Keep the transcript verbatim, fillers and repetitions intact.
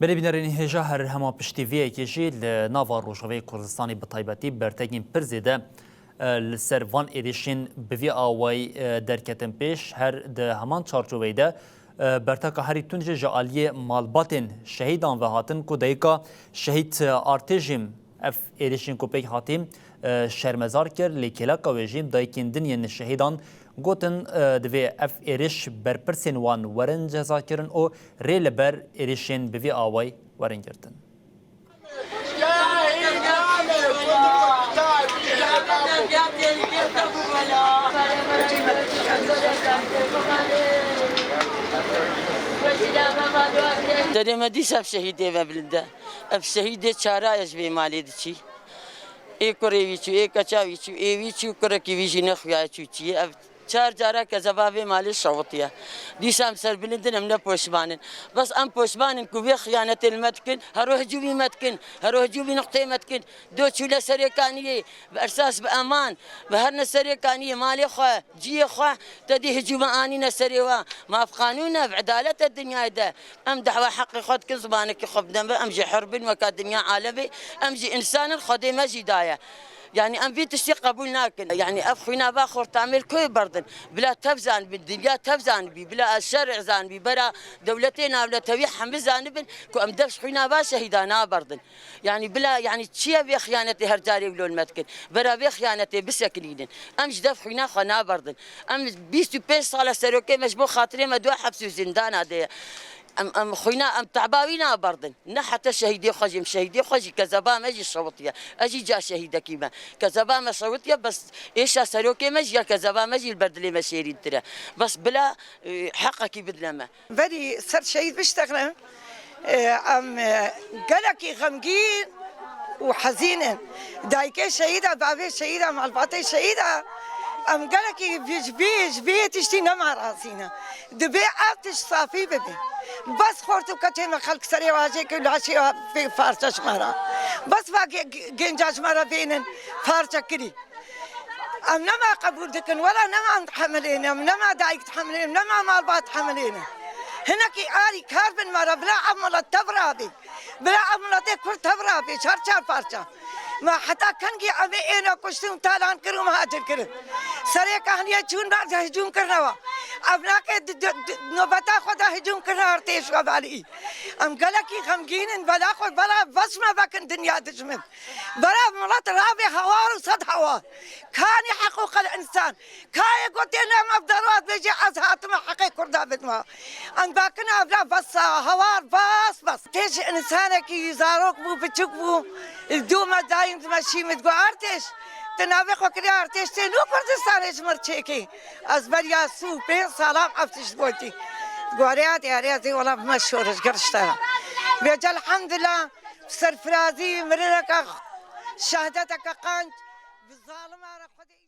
Belê bînerên hêja, her hema piştî vê yekê jî li nava Rojavayê Kurdistanê bi taybetî bertekên pir zêde, e, li ser van êrişên bi vî awayî, e, derketin pêş. Her di heman çarçoveyê de, e, berteka herî tund jî ji aliyê malbatên şehîdan ve hatin ku dayika şehîd Artêjî ev êrişên ku pêk hatî, e, şermezar kir, lê kêleka wê jî dayikên din yên şehîdan gotin, e, divê ev êriş berpirsên wan werin cezakirin û rê li ber êrişên bi vî awayî werin girtin. Derê me dîsa ev şehîdê me bilind e. Ev şehîdê çara ye ji vê malê diçî. Ê kurê wî çû, ê keça wî çû, ê wî çû, kurekî wî jî nexuyaye çû çiyê. Ev çar cara kezeba vê malê şewitiye. Dîsa em serbilind in, em ne poşman in. Bes em poşman in ku vê xiyanetê li me dikin, hero hicûmî me dikin, hero hicûmî nuqtê me dikin. Do çûne Serê Kaniyê, bi ersas, bi eman, bi herne Serê Kaniyê, malê xwe, ciyê xwe, te dî hicûme anîne serê we. Ma ev qanûn e, ev edalet e dinyayê de? Em dehwa heqê xwe dikin, zimanekî xwe bidin, em jî hur bin weka dinya alemê, em jî însan in, Xwedê me jî daye. Yanî em vî tiştî qebûl nakin. Yanî ev xwîna va xortamêr koyê berdin. Bila tev zanibin, dinya tev zanibî, bila şerê zanibî, bera dewletê navnetewî hemî zanibin ku em dev xwîna va şehîda naberdin. Yanî bila, yanî çi ye vê xiyanetê her carê wilo li me dikin? Bera vê xiyanetê bisekinînin. Em ji dev xwîna xwe naberdin. Em bîst û pênc sal e serokê me ji bo xatirê me di heps û zindana de ye. Em, em xwîna, em teba wî naberdin. Ne heta şehîdê xwe jî, em şehîdê xwe jî, kezeba me jî şewitiye. Ez jî ca şehîdekî me. Kezeba me şewitiye, bes êşa serokê me jî ya kezeba me jî li ber dilê me şêrîntir e. Bes bila, e, heqekî bidine me. Verî ser şehîd biştexile, e, em, e, gelekî xemgîn û hezîn in. Dayikê şehîd e, bavê şehîd e, malbatê şehîd e. Em gelekî vî, ji vî, ji vî tiştî nema razî ne. Dibê ev tişt safî bibe. Bes xort û keçê me xelk serê wajê ke laşê wa vê parça ji me re. Bes va ge-, ge-, genca ji me re vênin parçe kirî. Em nema qebûl dikin, wela nema em dihemilên, em nema dayik dihemilên, nema malbat dihemilên. Hinekî alîkar bin me re, bila ev milet tev rabê. Bila ev miletê Kurd tev rabê, çar çar parça. Me heta kengî em ê êne kuştin û talan kirin û mihacir kirin. Serê Kahniyê çûn me hicûm kirine we. Ev nake di, di, di, nobeta xwe de hicûm kirine artêş we balî. Em gelekî xemgîn in, bela xwe, bela bes me vekin dinya dijmin. Bera milet rabê hawar û sed hawar. Kanî heqûqel însan. Kayê gotê ne me bi derwaz bêjê ez hatime heqê Kurda bidime. Em bakine evla bes e, hawar bes, bes. Têj însanekî zarok bû, biçûk bû. Dû me dayîn dime şî min digot Artêş. Tu navê xwe kiriye Artêş, tê nû Kurdistanê ji mir çêkê. Ez beriya sî û pênc salam ev tişt gotî. Gorê ya diyarê ez ê wela bime şoreşger ji te re. Vêce elhamdulillah. Serfirazî, mirineke, şehdeteke qenc, bi zalima re Xwedê.